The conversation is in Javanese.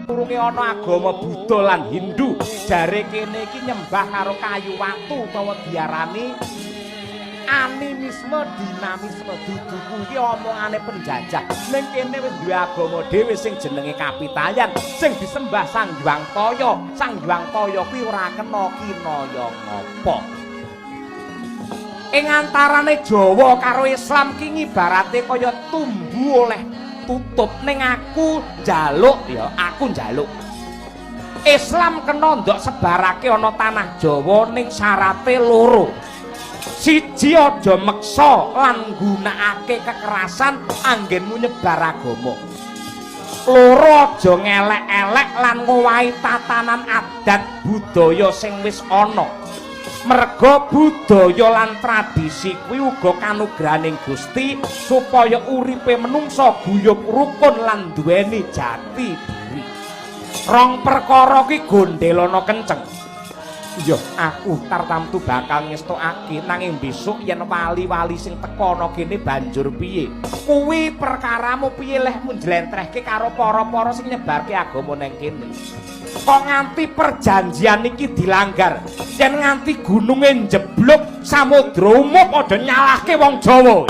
Urunge ana agama Buddha lan Hindu, jare kene iki nyembah karo kayu watu utawa diarani animisme dinamisme. Dudu kuwi omongane penjajah. Ning kene wis duwe agama dhewe sing jenenge Kapitayan, sing disembah Sang Hyang Taya. Sang Hyang Taya kuwi ora kena kinaya ngapa. Ing antarane Jawa karo Islam ki ngibarate kaya tumbu oleh tutup. Ning aku njaluk ya, aku njaluk Islam kena ndok sebarake ana tanah Jawa, ning syarate loro. Siji, aja meksa lan nggunakake kekerasan anggenmu nyebar agama. Loro, aja ngelek-elek lan ngowahi tatanan adat budaya sing wis ana, merga budaya lan tradisi kuwi uga kanugrahaning Gusti supaya uripe menungsa guyub rukun lan duweni jati diri. Rong perkara kuwi gondelana kenceng. Iya, aku tartamtu bakal ngestokake, nanging besok yen wali-wali sing teka ana kene banjur piye? Kuwi perkaramu piye lehmu njlentrehke karo para-para sing nyebarke agama nang kene. Kok nganti perjanjian iki dilanggar? Yen nganti gununge njeblug, samudra umup, aja nyalahke wong Jawa.